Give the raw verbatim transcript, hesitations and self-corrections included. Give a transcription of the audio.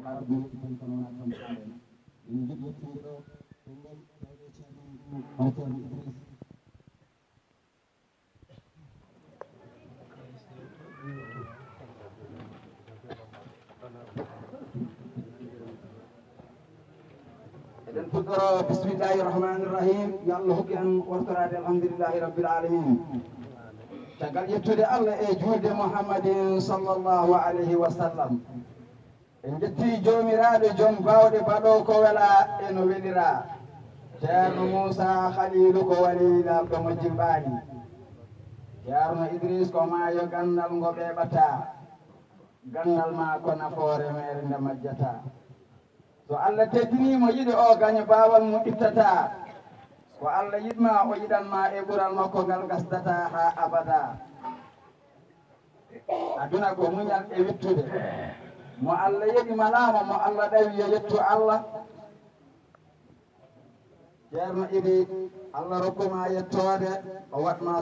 Arab mi yettitan kono wonaa tan faale. Min njiɗi yettude ɗo konngol tawde Ceerno men ɗum, Ceerno Idriss. Eɗen fuɗɗoro bismillahi rahmani rahim. Yo Allah hokku en wortoraade alhamdulillahi rabbil alamin. Caggal yettude Allah e juulde Muhammadin sallallahu alayhi wa sallam. En njetti Joomiraaɗo joom baawɗe baɗo ko wela e no welira. Ceerno Muusa Khaliilu ko wali lamɗo mo jimbaani. Ceerno Idriss ko maayo ganndal ngo ɓeeɓata. Ganndal ma ko nafoore meere nde majjata. So Allah teddinii mo yiɗi o gaño baawal mum ittata. Ko Allah yiɗ ma o yiɗan ma e ɓural makko ngal gasdata haa abada. Aduna ko muñal e wittude. Mo Allah yeɗi malaama mo Allah ɗawi yo yettu Allah. Ceerno Idi, Allah rokku ma yettoode, o waɗ ma